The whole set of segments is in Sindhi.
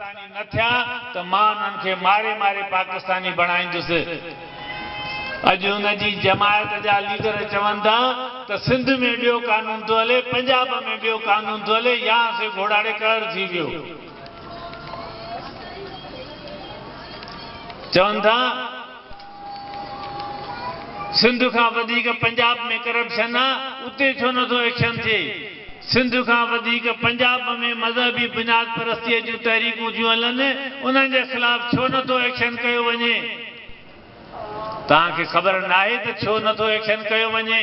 پاڪستاني نه ٿيا ته مان انهن کي ماري ماري پاڪستاني بڻائيندس. اڄ ان جي جماعت جا ليڊر چون ٿا ته سنڌ ۾ ٻيو قانون ٿو هلي، پنجاب ۾ ٻيو قانون ٿو هلي، يا سي گهوڙا ڙي قهر ٿي ويو. چون ٿا سنڌ کان وڌيڪ پنجاب ۾ ڪرپشن آ، اتي ڇو نٿو ايڪشن ٿئي؟ سنڌ کان وڌيڪ پنجاب ۾ مذهبي بنياد پرستيء جون تحريڪون ٿيون هلن، انهن جي خلاف ڇو نٿو ايڪشن ڪيو وڃي؟ توهان کي خبر ناهي ته ڇو نٿو ايڪشن ڪيو وڃي؟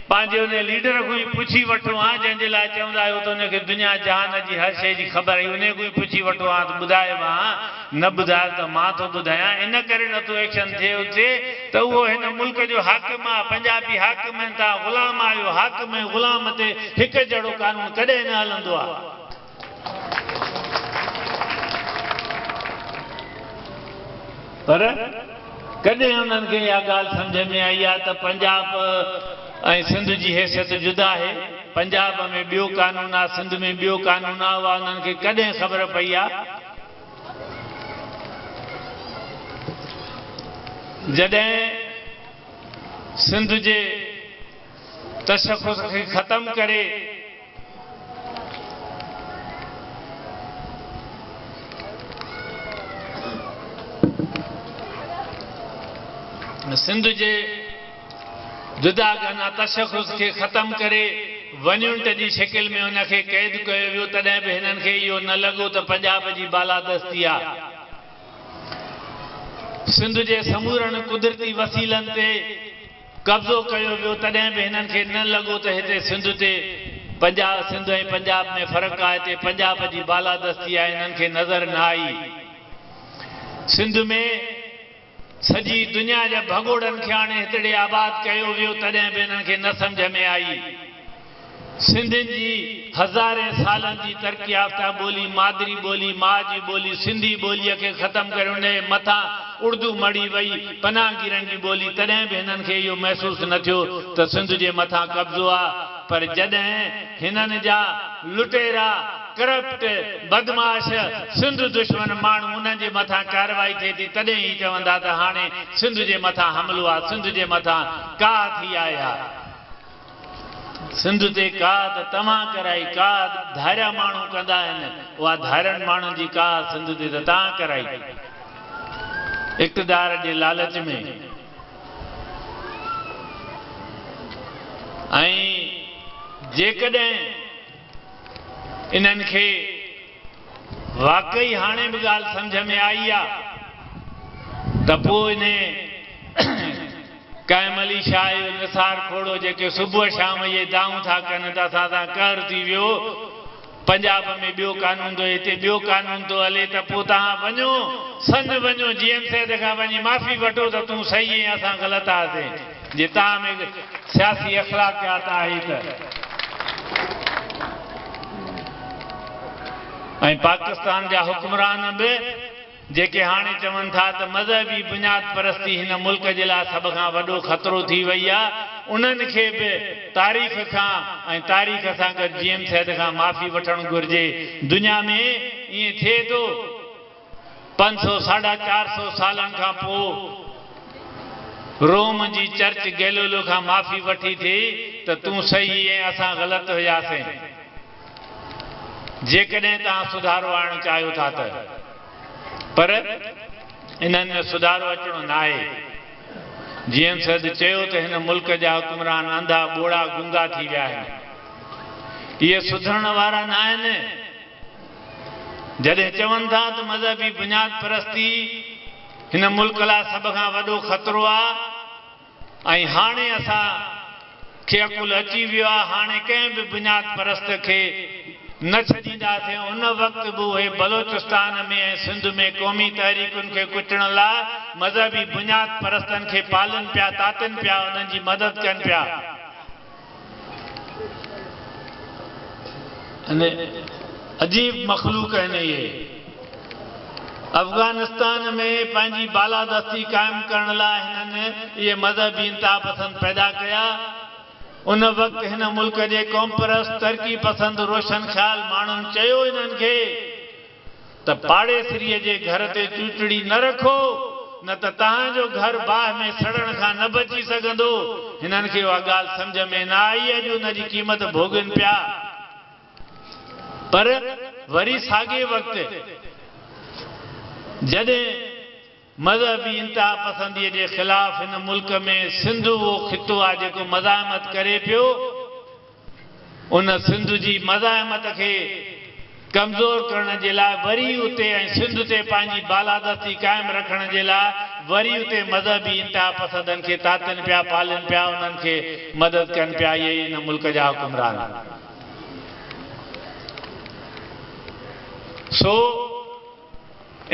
پنهنجي انهي ليڊر کان ئي پڇي وٺو ها جنهن جي لاء چوندا آهيو ته ان کي دنيا جهان جي هر شيء جي خبر آهي انهي کان ئي پڇي وٺو ها ته ٻڌايو ها، نه ٻڌايو ته مان ٿو ٻڌايان ان ڪري نٿو ايڪشن ٿئي اتي ته اهو هن ملڪ جو حاڪم آ، پنجابي حاڪم آهن توهان غلام آهيو، حاڪم ۽ غلام تي هڪ جهڙو قانون ڪڏهن نه هلندو آ. پر ڪڏهن انهن کي اها ڳالهه سمجهه ۾ آئي آهي ته پنجاب ۽ سنڌ جي حيثيت جدا آهي، پنجاب ۾ ٻيو قانون آهي، سنڌ ۾ ٻيو قانون آهي، اها انهن کي ڪڏهن خبر پئي آهي؟ جڏهن سنڌ جي تشخص کي ختم ڪري سنڌ جي جداگانه تشخص کي ختم ڪري ون يونٽ جي شڪل ۾ ان کي قيد ڪيو ويو تڏهن به هنن کي اهو نه لڳو ته پنجاب جي بالادستي آ. سنڌ جي سمورن قدرتي وسيلن تي قبضو ڪيو ويو تڏهن به هنن کي نه لڳو ته هتي سنڌ تي پنجاب سنڌ ۽ پنجاب ۾ فرق آهي هتي پنجاب جي بالادستي آهي هنن کي نظر نه آئي سنڌ ۾ سڄي دنيا جا ڀڳوڙن کي آڻي هتڙي آباد ڪيو ويو تڏهن به هنن کي نه سمجهه ۾ آئي. سنڌين جي هزارين سالن جي ترقي يافته ٻولي، مادري ٻولي، ماء جي ٻولي، سنڌي ٻوليء کي ختم ڪري ان جي مٿان اڙدو مڙهي وئي، پناهگيرن جي ٻولي، تڏهن به هنن کي اهو محسوس نه ٿيو ته سنڌ جي مٿان قبضو آ، پر جڏهن هنن جا لٽيرا، ڪرپٽ، بدمعاش، سنڌ دشمن ماڻهو انهن جي مٿان ڪارروائي ٿئي ٿي تڏهن هي چوندا ته هاڻي سنڌ جي مٿان حملو آ، سنڌ جي مٿان ڪاهه ٿي آهي آ. سنڌ تي ڪاهه ته توهان ڪرائي، ڪاهه ڌاريا ماڻهو ڪندا آهن، اها ڌارين ماڻهن جي ڪاهه سنڌ تي ته توهان ڪرائي. اقتدار جي لالچ ۾ ۽ جيڪڏهن انهن کي واقعي هاڻي به ڳالهه سمجهه ۾ آئي آ ته پوء انهي قائم علي شاهه ۽ نثار کوڙو جيڪي صبح شام اهي دانهون ٿا ڪن ته اسان سان قهر ٿي ويو، پنجاب ۾ ٻيو قانون ٿو هتي ٻيو قانون ٿو هلي ته پوء توهان وڃو سن وڃو جي ايم سيد کان وڃي معافي وٺو ته تون صحيح ۽ اسان غلط هئاسين جي توهان ۾ سياسي اخلاقيات آهي ته. ۽ پاڪستان جا حڪمران به جيڪي هاڻي چون ٿا ته مذهبي بنياد پرستي هن ملڪ جي لاء سڀ کان وڏو خطرو ٿي وئي آ، انهن کي به تاريخ کان ۽ تاريخ سان گڏ جي ايم سيد کان معافي وٺڻ گهرجي. دنيا ۾ ائين ٿئي ٿو. پنج سو ساڍا چار سو سالن کان پوء روم جي چرچ گيليلو کان معافي وٺي ٿي ته تون صحيح ۽ اسان غلط هياسين. جيڪڏهن توهان سڌارو آڻڻ چاهيو ٿا ته. پر انهن ۾ سڌارو اچڻو ناهي. جي ايم سيد چيو ته هن ملڪ جا حڪمران انڌا، ٻوڙا، گونگا ٿي ويا آهن. اهي سڌرڻ وارا ناهن. جڏهن چون ٿا ته مذهبي بنياد پرستي هن ملڪ لاء سڀ کان وڏو خطرو آ ۽ هاڻي اسان کي عقل اچي ويو آ، هاڻي ڪنهن به بنياد پرست کي نه ڇڏينداسين، ان وقت به اهي بلوچستان ۾ ۽ سنڌ ۾ قومي تحريڪن کي ڪچلڻ لاء مذهبي بنياد پرستن کي پالن پيا، تاتن پيا، انهن جي مدد ڪن پيا. عجيب مخلوق آهن اهي. افغانستان ۾ پنهنجي بالادستي قائم ڪرڻ لاء هنن اهي مذهبي انتهاپسند پيدا ڪيا. ان وقت هن ملڪ جي قومپرست، ترقي پسند، روشن خيال ماڻهن چيو هنن کي ته پاڙيسريء جي گهر تي چوچڙي نه رکو، نه ته توهان جو گهر باهه ۾ سڙڻ کان نه بچي سگهندو. هنن کي اها ڳالهه سمجهه ۾ نه آئي، اڄ ان جي قيمت ڀوڳين پيا. پر وري ساڳئي وقت جڏهن مذهبي انتها پسنديء جي خلاف هن ملڪ ۾ سنڌ اهو خطو آهي جيڪو مزاحمت ڪري پيو، ان سنڌ جي مزاحمت کي ڪمزور ڪرڻ جي لاء وري اتي ۽ سنڌ تي پنهنجي بالادستي قائم رکڻ جي لاء وري اتي مذهبي انتها پسندن کي تاتين پيا، پالين پيا، انهن کي مدد ڪن پيا اهي ئي هن ملڪ جا حڪمران. سو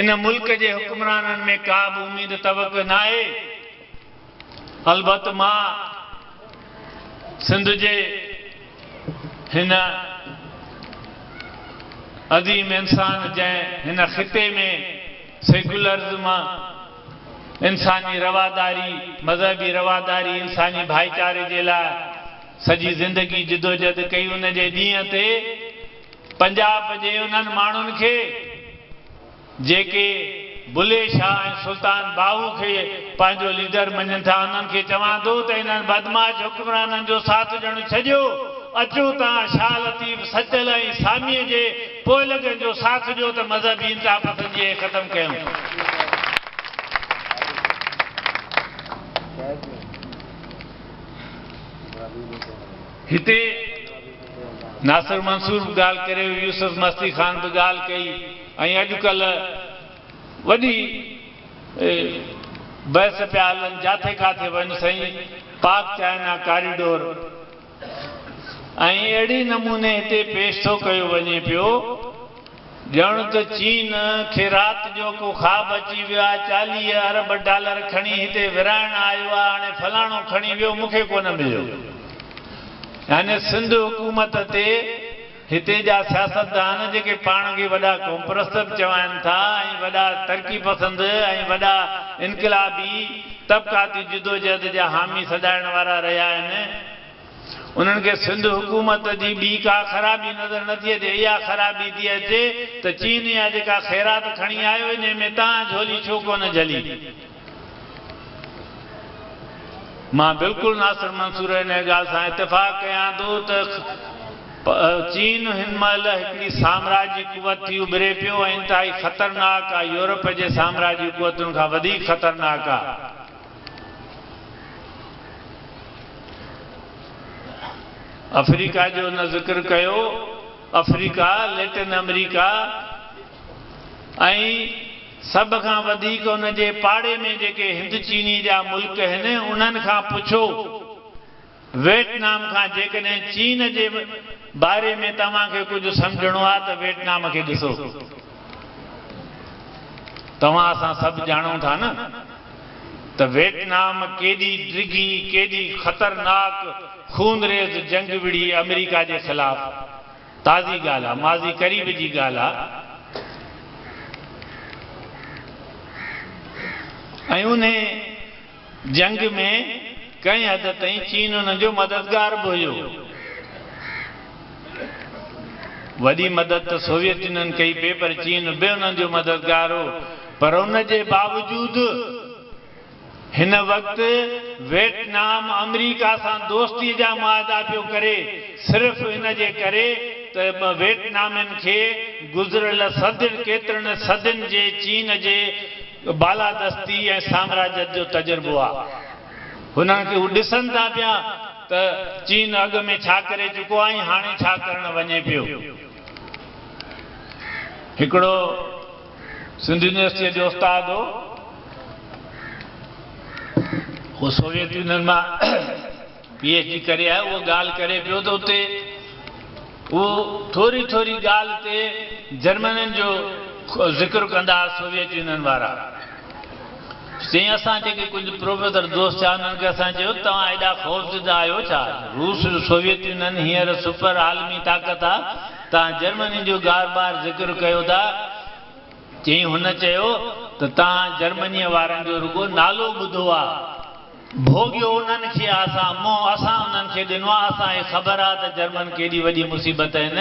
ان ملڪ جي حڪمرانن ۾ ڪا به اميد توقع ناهي. البت مان سنڌ جي هن عظيم انسان جنهن هن خطي ۾ سيڪيولرزم، انساني رواداري، مذهبي رواداري، انساني ڀائيچاري جي لاء سڄي زندگي جدوجهد ڪئي ان جي ڏينهن تي پنجاب جي انهن ماڻهن کي جيڪي بلي شاهه ۽ سلطان باهو کي پنهنجو ليڊر مڃين ٿا انهن کي چوان ٿو ته انهن بدمعاش حڪمرانن جو ساٿ ڏيڻ ڇڏيو اچو توهان شاهه لطيف، سچل ۽ ساميء جي پوئلڳن جو ساٿ ڏيو ته مذهبي انتها پسنديء کي ختم ڪيون. هتي ناصر منصور به ڳالهه ڪري ويو، يوسف مستي خان به ڳالهه ڪئي ۽ اڄڪلهه وڏي بحث پيا هلن جاٿي ڪاٿي وڃ سائين پاڪ چائنا ڪاريڊور ۽ اهڙي نموني هتي پيش ٿو ڪيو وڃي پيو ڄڻ ته چين کي رات جو ڪو خواب اچي ويو آهي، 40 ارب ڊالر کڻي هتي ورهائڻ آيو آهي، هاڻي فلاڻو کڻي ويو مون کي ڪونه مليو. يعني سنڌ حڪومت تي هتي جا سياستدان جيڪي پاڻ کي وڏا قومپرست به چوائن ٿا ۽ وڏا ترقي پسند ۽ وڏا انقلابي طبقاتي جدوجهد جا حامي سڏائڻ وارا رهيا آهن، انهن کي سنڌ حڪومت جي ٻي ڪا خرابي نظر نه ٿي اچي، اها خرابي ٿي اچي ته چين اها جيڪا خيرات کڻي آيو انهي ۾ توهان جهولي ڇو ڪونه جهلي؟ مان بلڪل ناصر منصور انهي ڳالهه سان اتفاق ڪيان ٿو ته چين هن مهل هڪڙي سامراجي قوت ٿي اڀري پيو ۽ انتهائي خطرناڪ آ، يورپ جي سامراجي قوتن کان وڌيڪ خطرناڪ آ. آفريڪا جو نه ذڪر ڪيو، آفريڪا، ليٽن آمريڪا ۽ سڀ کان وڌيڪ ان جي پاڙي ۾ جيڪي هند چيني جا ملڪ هن انهن کان پڇو، ويٽنام کان جيڪڏهن چين جي باري ۾ توهان کي ڪجهه سمجهڻو آهي ته ويٽنام کي ڏسو. توهان اسان سڀ ڄاڻون ٿا نه ته ويٽنام ڪيڏي ڊگهي، ڪيڏي خطرناڪ خونريز جنگ وڙهي آمريڪا جي خلاف. تازي ڳالهه آ، ماضي قريب جي ڳالهه آ ۽ انهي جنگ ۾ ڪنهن حد تائين چين انهن جو مددگار به هيو. وڏي مدد ته سوويت يونين ڪئي پئي پر چين به انهن جو مددگار هو پر ان جي باوجود هن وقت ويٽنام آمريڪا سان دوستي جا معاهدا پيو ڪري صرف ان جي ڪري ته ويٽنامين کي گذريل صدين ڪيترن صدين جي چين جي بالادستي ۽ سامراجيت جو تجربو آ. هنن کي هو ڏسن ٿا پيا ته چين اڳ ۾ ڇا ڪري چڪو آ ۽ هاڻي ڇا ڪرڻ وڃي پيو. هڪڙو سنڌ يونيورسٽيء جو استاد هو. هو سوويت يونين مان پي ايڇ ڊي ڪري آيو. اهو ڳالهه ڪري پيو ته اتي هو ٿوري ٿوري ڳالهه تي جرمنين جو ذڪر ڪندا ها سوويت يونين وارا. چيائين اسان جيڪي ڪجهه پروفيسر دوست ٿيا انهن کي اسان چيو توهان ايڏا خوفزده آهيو ڇا؟ روس سوويت يونين هينئر سپر عالمي طاقت آ توهان جرمني جو بار بار ذڪر ڪيو ٿا. چيائين هن چيو ته توهان جرمنيء وارن جو رڳو نالو ٻڌو آ. ڀوڳيو انهن کي آ اسان، منهن اسان انهن کي ڏنو آ، اسان کي خبر آ ته جرمن ڪيڏي وڏي مصيبت آهن،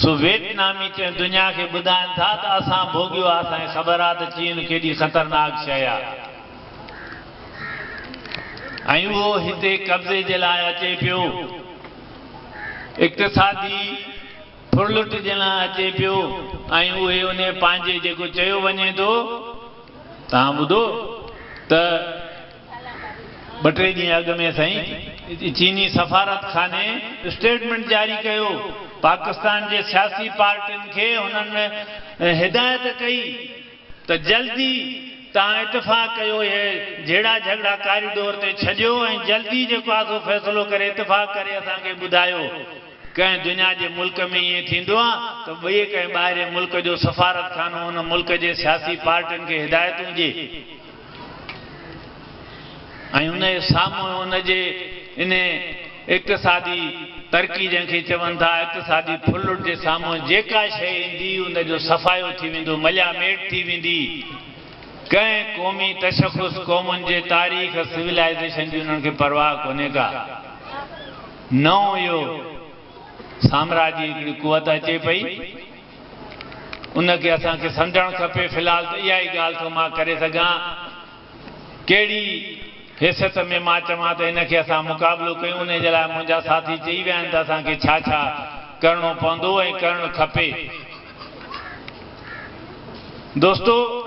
سو ويٽنامي چين دنيا کي ٻڌائن ٿا ته اسان ڀوڳيو آ، اسان کي خبر آ ته چين ڪيڏي خطرناڪ شيء آ ۽ اهو هتي قبضي جي لاء اچي پيو، اقتصادي ڦرلٽ جي لاء اچي پيو ۽ اهي انهي پنهنجي جيڪو چيو وڃي ٿو. توهان ٻڌو ته ٻه ٽي ڏينهن اڳ ۾ سائين چيني سفارتخاني اسٽيٽمينٽ جاري ڪيو، پاڪستان جي سياسي پارٽين کي هنن هدايت ڪئي ته جلدي توهان اتفاق ڪيو اهي جهيڙا جهڳڙا ڪاريڊور تي ڇڏيو ۽ جلدي جيڪو آهي سو فيصلو ڪري اتفاق ڪري اسان کي ٻڌايو. ڪنهن دنيا جي ملڪ ۾ ائين ٿيندو آ ته ٻئي ڪنهن ٻاهرين ملڪ جو سفارتخانو ان ملڪ جي سياسي پارٽين کي هدايتون ڏئي ۽ ان جي سامهون ان جي انهي اقتصادي ترقي جنهن کي چون ٿا اقتصادي ڦرلٽ جي سامهون جيڪا شيء ايندي ان جو صفايو ٿي ويندو مليا ميٽ ٿي ويندي ڪنهن قومي تشخص قومن جي تاريخ سولائيزيشن جي انهن کي پرواهه ڪونهي ڪا. نئون اهو سامراجي هڪڙي قوت اچي پئي، ان کي اسان کي سمجهڻ کپي. في الحال ته اها ئي ڳالهه ٿو مان ڪري سگهان. ڪهڙي حيثيت ۾ مان چوان ته ان کي اسان مقابلو ڪيون، انهي جي لاء منهنجا ساٿي چئي ويا آهن ته اسان کي ڇا ڇا ڪرڻو پوندو ۽ ڪرڻ کپي. دوستو!